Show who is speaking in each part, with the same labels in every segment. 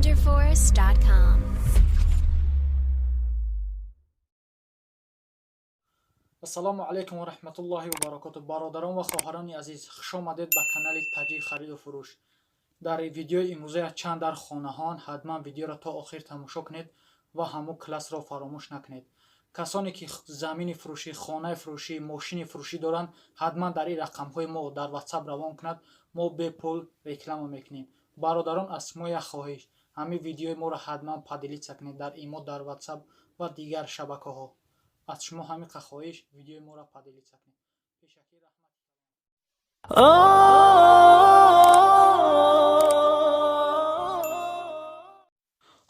Speaker 1: Wonderforest.com.
Speaker 2: Ассалому алайкум ва раҳматуллоҳи ва баракоту. Бародарон ва хоҳарони азиз, хуш омадед ба канали Таҷик хариду фурӯш. Дар видеои имрӯза чанд дар хонаҳон, ҳатман видеоро то охир тамошо кунед ва ҳамун классро фаромӯш накунед. Касоне ки замини фурӯшӣ, хонаи фурӯшӣ, мошини фурӯшӣ доранд, ҳатман дар ин рақамҳои мо дар WhatsApp равон кунад, мо бепул реклама мекунем. Бародарон, аз шумо як хоҳиш: ҳамин видеои моро ҳатман поделиться кунед дар имо, дар WhatsApp ва дигар шабакаҳо. Аз шумо ҳамин қа хоҳиш: видеои моро поделиться кунед. Пешакӣ раҳмат.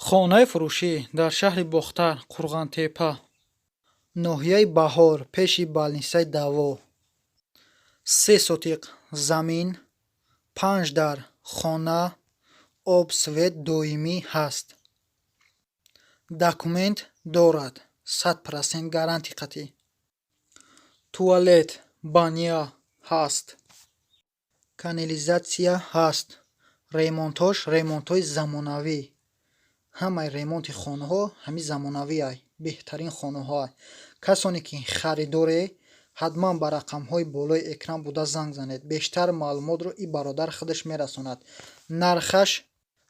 Speaker 2: Хонаи фурӯшӣ дар шаҳри Бохтар, Қурғонтеппа, ноҳияи Баҳор, пеши балнисаи Даво. 3 сотиқ замин, 5 дар хона, об, свет доимӣ ҳаст. Документ дорад, 100% гарантия қатъӣ. Туалет, баня ҳаст. Канализатсия ҳаст. Ремонтҳош ремонтҳои замонавӣ. Ҳамаи ремонти хонаҳо ҳамин замонавиай, беҳтарин хонаҳоай. Касоне ки харидоре, ҳатман ба рақамҳои болои экран буда занг занед. Бештар маълумотро и бародар худаш мерасонад. Нархаш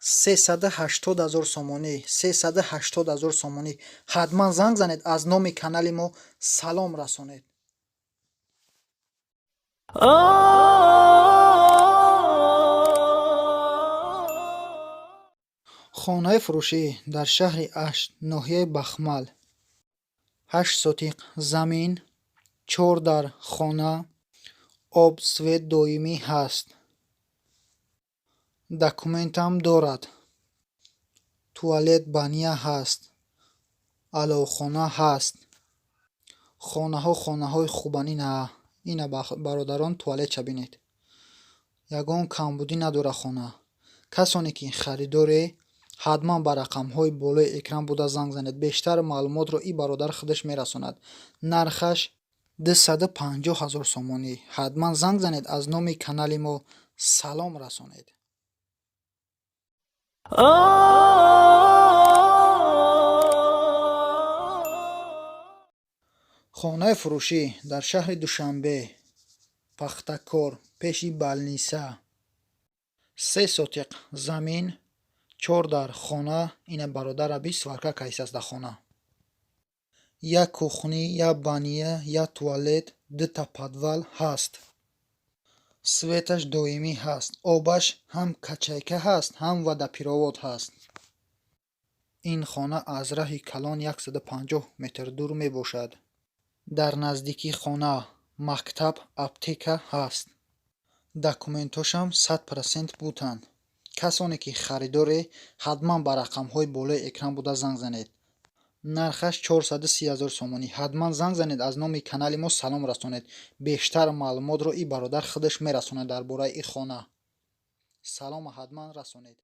Speaker 2: 380 ҳазор сомонӣ, 380 ҳазор сомонӣ. Ҳатман занг занед, аз номи канали мо салом расонед. Хонаи фурӯшӣ дар шаҳри Ашт, ноҳияи Бахмал. 8 сотиқ замин, 4 дар хона, об, свет доимӣ ҳаст. Документам дорад. Туалет, баня ҳаст. Аловхона ҳаст. Хонаҳо хонаҳои хубанд. Ина, ина, бародарон, туалетша бинед. Ягон камбудӣ надорад хона. Касоне ки харидоре, ҳатман ба рақамҳои болои экран буда занг занед. Бештар маълумотро и бародар худаш мерасонад. Нархаш 250 ҳазор сомонӣ. Ҳатман занг занед, аз номи канали мо салом расонед. Хонаи фурӯшӣ дар шаҳри Душанбе, Пахтакор, пеши балниса. 3 сотиқ замин, 4 дар хона, ина бародара би сварка кайсаст дар хона. Як кухни, як баня, як туалет, дута подвал ҳаст. Светаш доимӣ ҳаст. Обаш ҳам качайка ҳаст, ҳам водопровод ҳаст. Ин хона аз раҳи калон 150 метр дур мебошад. Дар наздикии хона мактаб, аптека ҳаст. Документҳошам 100% буданд. Касоне ки харидоре, ҳатман ба рақамҳои болои экран буда занг занед. Нархаш 430 ҳазор сомонӣ. Ҳатман занг занед, аз номи канали мо салом расонед. Бештар маълумотро и бародар худаш мерасонад дар бораи и хона. Салома ҳатман расонед.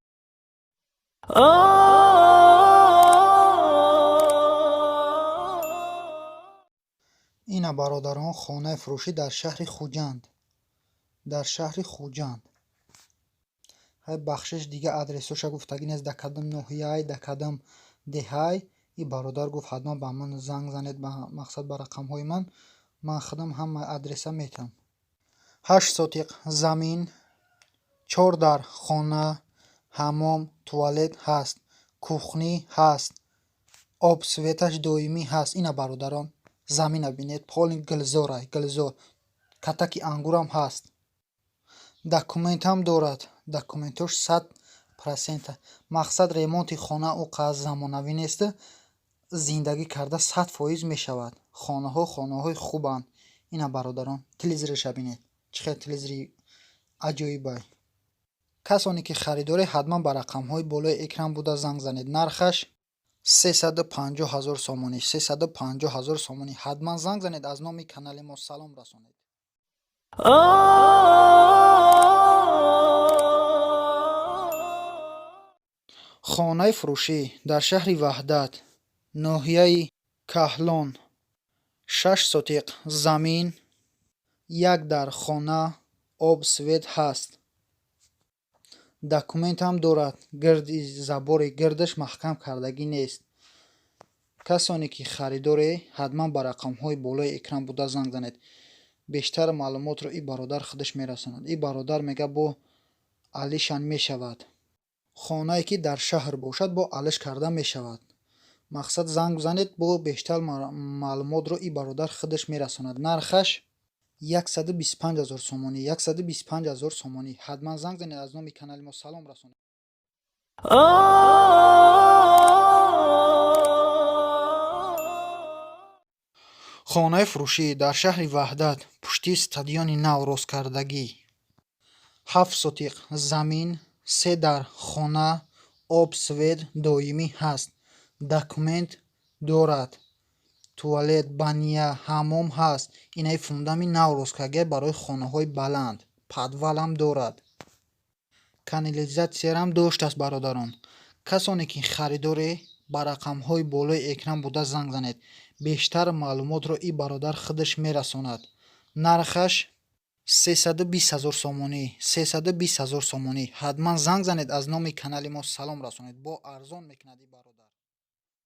Speaker 2: Ина, бародарон, хонаи фурӯшӣ дар шаҳри Хуҷанд. Дар шаҳри Хуҷанд. Ҳай, бахшиш, дига адресоша гуфтагӣ нест, дар кадом ноҳияй, дар кадом деҳай. И бародар гуфт, ҳатман ба ман занг занед, ба мақсад ба рақамҳои ман, ман худам ҳама адреса метам. 8 сотиқ замин, 4 дар хона, ҳаммом, туалет ҳаст, кухни ҳаст, об, светаш доимӣ ҳаст. Ина, бародарон, замина бинед, поли гулзорай, гулзор. Катаки ангурам ҳаст. Документам дорад. Документош 100%. Мақсад, ремонти хона ӯ қадр замонавӣ нест, зиндагӣ карда 100% мешавад. Хонаҳо хонаҳои хубанд. Ина, бародарон, телевизорша бинед. Чӣ хел телевизори аҷоибай. Касоне ки харидоре, ҳатман ба рақамҳои болои экран буда занг занед. Нархаш 350 ҳазор сомонӣ, 350 ҳазор сомонӣ. Ҳатман занг занед, аз номи канали мо салом расонед. Хонаи фурӯшӣ дар шаҳри Ваҳдат, ноҳияи Каҳлон. 6 сотиқ замин, як дар хона, об, свет ҳаст. Документам дорад, гирди забори гирдаш маҳкам кардагӣ нест. Касоне ки харидоре, ҳатман ба рақамҳои болои экран буда занг занед. Бештар маълумотро и бародар худаш мерасонад. И бародар мега, бо алишан мешавад. Хонае ки дар шаҳр бошад, бо алиш карда мешавад. Мақсад, занг занед, бо бештар маълумотро и бародар худаш мерасонад. Нархаш 125 000 сомонӣ, 125 000 сомонӣ. Ҳатман занг занед, аз номи канали мо салом расонед. Хонаи фурӯшӣ дар шаҳри Ваҳдат, пушти стадиони нав росткардагӣ, 7 сотиқ замин, се дар хона, об, свет доимӣ ҳаст, документ дорад, туалет, баня, ҳаммом ҳаст. Инаи фундаменти нав росткардагӣ барои хонаҳои баланд, подвалам дорад, канализатсиярам доштааст. Бародарон, касоне ки харидоре, ба рақамҳои болои экран буда занг занед. Бештар маълумотро и бародар худаш мерасонад. Нархаш 320 000 сомонӣ, 320 000 сомонӣ. Ҳатман занг занед, аз номи канали мо салом расонед, бо арзон мекунад и бародар.